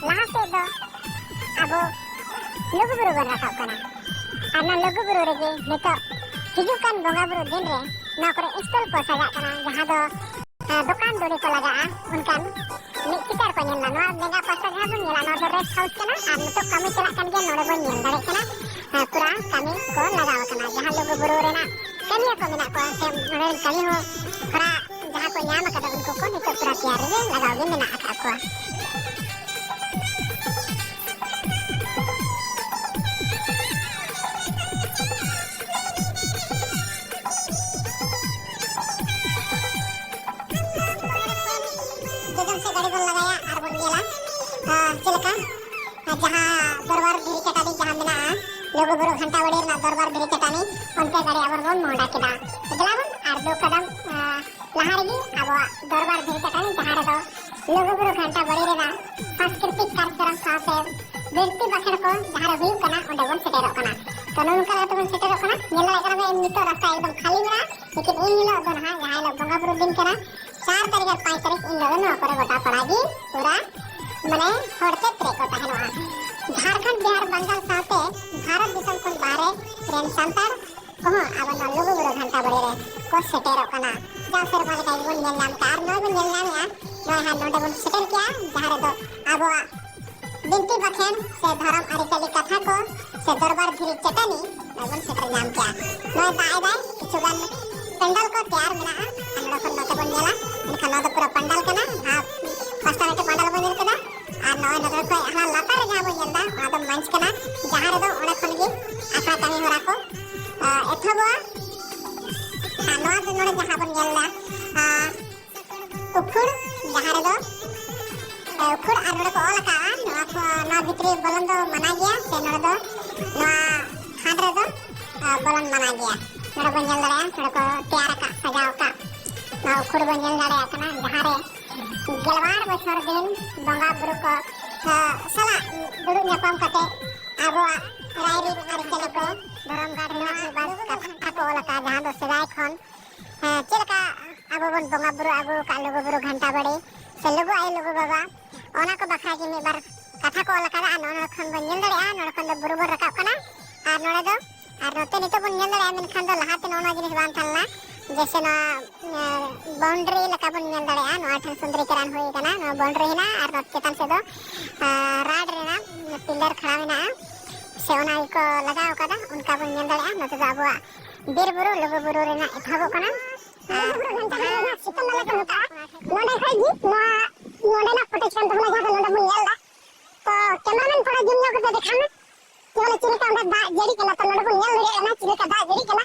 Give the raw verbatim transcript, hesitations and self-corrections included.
ᱞᱟᱦᱟ ᱥᱮᱫ ᱫᱚ ᱟᱵᱚ ᱞᱩᱜᱩᱵᱩᱨᱩ ᱵᱚᱱ ᱨᱟᱠᱟᱵ ᱠᱟᱱᱟ᱾ ᱟᱨ ᱚᱱᱟ ᱞᱩᱜᱩᱵᱩᱨᱩ ᱨᱮᱜᱮ ᱱᱤᱛᱚᱜ ᱦᱤᱡᱩᱜ ᱠᱟᱱ ᱵᱚᱸᱜᱟ ᱵᱩᱨᱩ ᱫᱤᱱ ᱨᱮ ᱱᱚᱣᱟ ᱠᱚᱨᱮ ᱥᱴᱚᱞ ᱠᱚ ᱥᱟᱡᱟᱜ ᱠᱟᱱᱟ, ᱡᱟᱦᱟᱸ ᱫᱚ, ᱮ, ᱫᱚᱠᱟᱱ ᱫᱩᱨᱤ ᱠᱚ ᱞᱟᱜᱟᱜᱼᱟ, ᱚᱱᱠᱟᱱ ᱢᱤᱫ ᱪᱤᱛᱟᱹᱨ ᱠᱚ ᱧᱮᱞ ᱧᱟᱢᱟ᱾ ᱱᱚᱣᱟ ᱞᱮᱸᱜᱟ ᱯᱟᱥᱴᱟ ᱡᱟᱦᱟᱸ ᱵᱚᱱ ᱧᱮᱞᱟ, ᱱᱚᱣᱟ ᱫᱚ ᱨᱮᱥᱴ ᱦᱟᱣᱩᱥ ᱠᱟᱱᱟ ᱟᱨ ᱱᱤᱛᱚᱜ ᱠᱟᱹᱢᱤ ᱪᱟᱞᱟᱜ ᱠᱟᱱ ᱜᱮᱭᱟ, ᱱᱚᱰᱮ ᱵᱚᱱ ᱧᱮᱞ ᱫᱟᱲᱮᱭᱟᱜ ᱠᱟᱱᱟ᱾ ᱮ, ᱯᱩᱨᱟ ᱠᱟᱹᱢᱤ ᱠᱚ ᱞᱟᱜᱟᱣ ᱟᱠᱟᱱᱟ, ᱡᱟᱦᱟᱸ ᱞᱩᱜᱩᱵᱩᱨᱩ ᱨᱮᱱᱟᱜ ᱠᱟᱹᱢᱤᱭᱟᱹ ᱠᱚ ᱢᱮᱱᱟᱜ ᱠᱚᱣᱟ ᱥᱮ ᱱᱚᱰᱮ ᱨᱮᱱ ᱠᱟᱹᱢᱤ ᱦᱚᱲ ᱛᱷᱚᱲᱟ ᱡᱟᱦᱟᱸ ᱠᱚ ᱧᱟᱢ ᱟᱠᱟᱫᱟ, ᱩᱱᱠᱩ ᱠᱚ ᱱᱤᱛᱚᱜ ᱯᱩᱨᱟ ᱛᱮᱭᱟᱨᱤ ᱨᱮ ᱞᱟᱜᱟᱣ ᱜᱮ ᱢᱮᱱᱟᱜ ᱟᱠᱟᱫ ᱠᱚᱣᱟ᱾ ᱡᱚᱡᱚᱢ ᱥᱮᱫ ᱜᱟᱹᱰᱤ ᱵᱚᱱ ᱞᱟᱜᱟᱭᱟ ᱟᱨ ᱵᱚᱱ ᱧᱮᱞᱟ, ᱟᱸ, ᱪᱮᱫ ᱞᱮᱠᱟ, ᱟᱸ, ᱡᱟᱦᱟᱸ ᱫᱚᱨᱵᱟᱨ ᱫᱷᱤᱨᱤ ᱪᱟᱹᱴᱟᱹᱱᱤ ᱡᱟᱦᱟᱸ ᱢᱮᱱᱟᱜᱼᱟ, ᱞᱩᱜᱩᱵᱩᱨᱩ ᱜᱷᱟᱱᱴᱟ ᱵᱟᱲᱮ ᱨᱮᱱᱟᱜ ᱫᱚᱨᱵᱟᱨ ᱫᱷᱤᱨᱤ ᱪᱟᱹᱴᱟᱹᱱᱤ, ᱚᱱᱛᱮ ᱜᱟᱹᱰᱤ ᱟᱵᱚᱱ ᱵᱚᱱ ᱢᱚᱦᱰᱟ ᱠᱮᱫᱟ᱾ ᱫᱮᱞᱟ ᱵᱚᱱ ᱟᱨ ᱫᱩ ᱠᱟᱫᱚᱢ, ᱟᱸ, ᱞᱟᱦᱟ ᱨᱮᱜᱮ ᱟᱵᱚᱣᱟᱜ ᱫᱚᱨᱵᱟᱨ ᱫᱷᱤᱨᱤ ᱪᱟᱹᱴᱟᱹᱱᱤ, ᱡᱟᱦᱟᱸ ᱨᱮᱫᱚ ᱞᱩᱜᱩᱵᱩᱨᱩ ᱜᱷᱟᱱᱴᱟ ᱵᱟᱲᱮ ᱨᱮᱱᱟᱜ ᱥᱟᱝᱥᱠᱨᱤᱛᱤᱠ ᱠᱟᱨᱡᱚᱠᱨᱚᱢ ᱥᱟᱶᱛᱮ ᱵᱤᱱᱛᱤ ᱵᱟᱠᱷᱮᱬ ᱠᱚ ᱡᱟᱦᱟᱸ ᱨᱮ ᱦᱩᱭᱩᱜ ᱠᱟᱱᱟ, ᱚᱸᱰᱮ ᱵᱚᱱ ᱥᱮᱴᱮᱨᱚᱜ ᱠᱟᱱᱟ᱾ ᱛᱚ, ᱱᱚᱜᱼᱚ ᱱᱚᱝᱠᱟ ᱠᱟᱛᱮ ᱵᱚᱱ ᱥᱮᱴᱮᱨᱚᱜ ᱠᱟᱱᱟ᱾ ᱧᱮᱞ ᱫᱟᱲᱮᱭᱟᱜ ᱠᱟᱱᱟ ᱵᱮᱱ, ᱱᱤᱛᱚᱜ ᱨᱟᱥᱛᱟ ᱮᱠᱫᱚᱢ ᱠᱷᱟᱹᱞᱤ ᱢᱮᱱᱟᱜᱼᱟ, ᱞᱮᱠᱤᱱ ᱮᱱ ᱦᱤᱞᱳᱜ ᱫᱚ ᱱᱟᱦᱟᱜ, ᱡᱟᱦᱟᱸ ᱦᱤᱞᱳᱜ ᱵᱚᱸᱜᱟ ᱵᱩᱨᱩ ᱫᱤᱱ ᱠᱟᱱᱟ, ᱪᱟᱨ ᱛᱟᱹᱨᱤᱠᱷ ᱟᱨ ᱯᱟᱸᱪ ᱛᱟᱹᱨᱤᱠᱷ, ᱮᱱ ᱦᱤᱞᱳᱜ ᱫᱚ ᱱᱚᱣᱟ ᱠᱚᱨᱮ ᱜᱚᱴᱟ ᱯᱟᱲᱟ ᱜᱮ ᱯᱩᱨᱟ, ᱢᱟᱱᱮ, ᱦᱚᱲ ᱛᱮ ᱯᱮᱨᱮᱡ ᱠᱚ ᱛᱟᱦᱮᱱᱚᱜᱼᱟ᱾ ᱡᱷᱟᱲᱠᱷᱚᱸᱰ, ᱵᱤᱦᱟᱨ, ᱵᱟᱝᱜᱟᱞ ᱥᱟᱶᱛᱮ ᱵᱷᱟᱨᱚᱛ ᱫᱤᱥᱚᱢ ᱠᱷᱚᱱ ᱵᱟᱦᱨᱮ ᱨᱮᱱ ᱥᱟᱱᱛᱟᱲ ᱠᱚᱦᱚᱸ ᱟᱵᱚ ᱱᱚᱣᱟ ᱞᱩᱜᱩᱵᱩᱨᱩ ᱜᱷᱟᱱᱴᱟ ᱵᱟᱲᱮ ᱨᱮ ᱠᱚ ᱥᱮᱴᱮᱨᱚᱜ ᱠᱟᱱᱟ᱾ ᱡᱟᱣ ᱥᱮᱨᱢᱟ ᱞᱮᱠᱟ ᱜᱮᱵᱚᱱ ᱧᱮᱞ ᱧᱟᱢ ᱠᱟᱜᱼᱟ᱾ ᱟᱨ ᱱᱚᱜᱼᱚᱭ ᱵᱚᱱ ᱧᱮᱞ ᱧᱟᱢᱮᱜᱼᱟ, ᱱᱚᱜᱼᱚᱭ ᱦᱟᱸᱜ ᱱᱚᱰᱮ ᱵᱚᱱ ᱥᱮᱴᱮᱨ ᱠᱮᱜᱼᱟ, ᱡᱟᱦᱟᱸ ᱨᱮᱫᱚ ᱟᱵᱚᱣᱟᱜ ᱵᱤᱱᱛᱤ ᱵᱟᱠᱷᱮᱬ ᱥᱮ ᱫᱷᱚᱨᱚᱢ ᱟᱹᱨᱤᱪᱟᱹᱞᱤ ᱠᱟᱛᱷᱟ ᱠᱚ ᱥᱮ ᱫᱚᱨᱵᱟᱨ ᱫᱷᱤᱨᱤ ᱪᱟᱹᱴᱟᱹᱱᱤ ᱱᱚᱜᱼᱚᱭ ᱵᱚᱱ ᱥᱮᱴᱮᱨ ᱧᱟᱢ ᱠᱮᱜᱼᱟ᱾ ᱱᱚᱜᱼᱚᱭ ᱫᱟᱜ ᱮᱫᱟᱭ, ᱠᱤᱪᱷᱩ ᱜᱟᱱ ᱯᱮᱱᱰᱮᱞ ᱠᱚ ᱛᱮᱭᱟᱨ ᱢᱮᱱᱟᱜᱼᱟ, ᱟᱨ ᱱᱚᱰᱮ ᱠᱷᱚᱱ ᱱᱚᱛᱮ ᱵᱚᱱ ᱧᱮᱞᱟ, ᱮᱱᱠᱷᱟᱱ ᱱᱚᱣᱟ ᱫᱚ ᱯᱩᱨᱟᱹ ᱯᱮᱱᱰᱮᱞ ᱠᱟᱱᱟ᱾ ᱟᱨ ᱯᱟᱥᱴᱟ ᱢᱤᱫᱴᱮᱱ ᱯᱮᱱᱰᱮᱞ ᱵᱚᱱ ᱧᱮᱞ ᱠᱮᱫᱟ, ᱟᱨ ᱱᱚᱜᱼᱚᱭ ᱱᱚᱰᱮ ᱠᱷᱚᱱ ᱦᱟᱱᱟ ᱞᱟᱛᱟᱨ ᱨᱮ ᱡᱟᱦᱟᱸ ᱵᱚᱱ ᱧᱮᱞ ᱮᱫᱟ, ᱚᱱᱟ ᱫᱚ ᱢᱚᱧᱪ ᱠᱟᱱᱟ, ᱡᱟᱦᱟᱸ ᱨᱮᱫᱚ ᱚᱸᱰᱮ ᱠᱷᱚᱱ ᱜᱮ ᱟᱠᱷᱲᱟ ᱠᱟᱹᱢᱤ ᱦᱚᱨᱟ ᱠᱚ, ᱟ, ᱮᱛᱚᱦᱚᱵᱚᱜᱼᱟ᱾ ᱟᱨ ᱱᱚᱣᱟ ᱫᱚ ᱱᱚᱰᱮ ᱡᱟᱦᱟᱸ ᱵᱚᱱ ᱧᱮᱞ ᱮᱫᱟ, ᱟ, ᱩᱠᱷᱩᱲ, ᱡᱟᱦᱟᱸ ᱨᱮᱫᱚ, ᱮ, ᱩᱠᱷᱩᱲ ᱟᱨ ᱱᱚᱰᱮ ᱠᱚ ᱚᱞ ᱟᱠᱟᱫᱼᱟ, ᱱᱚᱣᱟ ᱠᱚ, ᱱᱚᱣᱟ ᱵᱷᱤᱛᱨᱤ ᱵᱚᱞᱚᱱ ᱫᱚ ᱢᱟᱱᱟ ᱜᱮᱭᱟ, ᱥᱮ ᱱᱚᱰᱮ ᱫᱚ ᱱᱚᱣᱟ ᱛᱷᱟᱱ ᱨᱮᱫᱚ, ᱮ, ᱵᱚᱞᱚᱱ ᱢᱟᱱᱟ ᱜᱮᱭᱟ᱾ ᱱᱚᱰᱮ ᱵᱚᱱ ᱧᱮᱞ ᱫᱟᱲᱮᱭᱟᱜᱼᱟ, ᱱᱚᱰᱮ ᱠᱚ ᱛᱮᱭᱟᱨ ᱟᱠᱟᱫ, ᱥᱟᱡᱟᱣ ᱟᱠᱟᱫ, ᱱᱚᱣᱟ ᱩᱠᱷᱩᱲ ᱵᱚᱱ ᱧᱮᱞ ᱫᱟᱲᱮᱭᱟᱜ ᱠᱟᱱᱟ, ᱡᱟᱦᱟᱸ ᱨᱮ ᱜᱮᱞᱵᱟᱨ ᱵᱚᱪᱷᱚᱨ ᱫᱤᱱ ᱵᱚᱸᱜᱟ ᱵᱩᱨᱩ ᱠᱚ, ᱮ, ᱥᱟᱞᱟᱜ ᱫᱩᱲᱩᱵ ᱧᱟᱯᱟᱢ ᱠᱟᱛᱮ ᱟᱵᱚᱣᱟᱜ ᱨᱟᱭᱨᱤᱛ ᱟᱹᱨᱤᱪᱟᱹᱞᱤ ᱠᱚ, ᱫᱷᱚᱨᱚᱢ ᱜᱟᱲ ᱨᱮᱱᱟᱜ ᱢᱤᱫ ᱵᱟᱨ ᱠᱟᱛᱷᱟ ᱠᱚ ᱚᱞ ᱟᱠᱟᱫᱼᱟ, ᱡᱟᱦᱟᱸ ᱫᱚ ᱥᱮᱫᱟᱭ ᱠᱷᱚᱱ ᱦᱮᱸ, ᱪᱮᱫ ᱞᱮᱠᱟ ᱟᱵᱚ ᱵᱚᱱ ᱵᱚᱸᱜᱟ ᱵᱩᱨᱩ ᱟᱹᱜᱩ ᱟᱠᱟᱫ ᱞᱩᱜᱩ ᱵᱩᱨᱩ ᱜᱷᱟᱱᱴᱟ ᱵᱟᱲᱮ ᱥᱮ ᱞᱩᱜᱩ ᱟᱭᱳ ᱞᱩᱜᱩ ᱵᱟᱵᱟ, ᱚᱱᱟ ᱠᱚ ᱵᱟᱠᱷᱨᱟ ᱜᱮ ᱢᱤᱫ ᱵᱟᱨ ᱠᱟᱛᱷᱟ ᱠᱚ ᱚᱞ ᱟᱠᱟᱫᱟ᱾ ᱟᱨ ᱱᱚᱜᱼᱚ ᱱᱚᱰᱮ ᱠᱷᱚᱱ ᱵᱚᱱ ᱧᱮᱞ ᱫᱟᱲᱮᱭᱟᱜᱼᱟ, ᱱᱚᱰᱮ ᱠᱷᱚᱱ ᱫᱚ ᱵᱩᱨᱩ ᱵᱚᱱ ᱨᱟᱠᱟᱵ ᱠᱟᱱᱟ᱾ ᱟᱨ ᱱᱚᱰᱮ ᱫᱚ, ᱟᱨ ᱱᱚᱛᱮ ᱱᱤᱛᱚᱜ ᱵᱚᱱ ᱧᱮᱞ ᱫᱟᱲᱮᱭᱟᱜᱼᱟ, ᱢᱮᱱᱠᱷᱟᱱ ᱫᱚ ᱞᱟᱦᱟᱛᱮ ᱱᱚᱜᱼᱚ ᱱᱚᱣᱟ ᱡᱤᱱᱤᱥ ᱵᱟᱝ ᱛᱟᱦᱮᱸ ᱞᱮᱱᱟ᱾ ᱡᱮᱭᱥᱮ ᱱᱚᱣᱟ, ᱮ, ᱵᱟᱣᱩᱱᱰᱟᱨᱤ ᱞᱮᱠᱟ ᱵᱚᱱ ᱧᱮᱞ ᱫᱟᱲᱮᱭᱟᱜᱼᱟ, ᱱᱚᱣᱟ ᱴᱷᱮᱱ ᱥᱩᱱᱫᱨᱤᱠᱚᱨᱚᱱ ᱦᱩᱭ ᱟᱠᱟᱱᱟ, ᱱᱚᱣᱟ ᱵᱟᱣᱩᱱᱰᱟᱨᱤ ᱦᱮᱱᱟᱜᱼᱟ ᱟᱨ ᱱᱚᱛᱮ ᱪᱮᱛᱟᱱ ᱥᱮᱫ ᱫᱚ, ᱮ, ᱨᱟᱰ ᱨᱮᱱᱟᱜ ᱯᱤᱞᱟᱨ ᱠᱷᱟᱲᱟ ᱢᱮᱱᱟᱜᱼᱟ, ᱥᱮ ᱚᱱᱟ ᱜᱮᱠᱚ ᱞᱟᱜᱟᱣ ᱟᱠᱟᱫᱟ, ᱚᱱᱠᱟ ᱵᱚᱱ ᱧᱮᱞ ᱫᱟᱲᱮᱭᱟᱜᱼᱟ᱾ ᱱᱚᱛᱮ ᱫᱚ ᱟᱵᱚᱣᱟᱜ ᱵᱤᱨ ᱵᱩᱨᱩ, ᱞᱩᱜᱩ ᱵᱩᱨᱩ ᱨᱮᱱᱟᱜ ᱮᱛᱚᱦᱚᱵᱚᱜ ᱠᱟᱱᱟ᱾ ᱟᱨ ᱥᱤᱛᱟᱹ ᱱᱟᱞᱟ ᱠᱚ ᱢᱮᱛᱟᱜᱼᱟ᱾ ᱱᱚᱰᱮ ᱠᱷᱚᱡ ᱜᱮ ᱱᱚᱣᱟ, ᱱᱚᱰᱮᱱᱟᱜ ᱯᱷᱩᱴᱮᱡᱽ ᱠᱟᱱ ᱛᱟᱵᱚᱱᱟ, ᱡᱟᱦᱟᱸ ᱫᱚ ᱱᱚᱰᱮ ᱵᱚᱱ ᱧᱮᱞ ᱮᱫᱟ᱾ ᱛᱚ ᱠᱮᱢᱮᱨᱟᱢᱮᱱ ᱛᱷᱚᱲᱟ ᱡᱩᱢ ᱧᱚᱜ ᱠᱟᱛᱮ ᱫᱮᱠᱷᱟᱣ ᱢᱮ, ᱡᱮ ᱵᱚᱞᱮ ᱪᱮᱫ ᱞᱮᱠᱟ ᱚᱸᱰᱮ ᱫᱟᱜ ᱡᱟᱹᱲᱤ ᱠᱟᱱᱟ᱾ ᱛᱚ ᱱᱚᱰᱮ ᱵᱚᱱ ᱧᱮᱞ ᱫᱟᱲᱮᱭᱟᱜ ᱠᱟᱱᱟ ᱪᱮᱫ ᱞᱮᱠᱟ ᱫᱟᱜ ᱡᱟᱹᱲᱤ ᱠᱟᱱᱟ᱾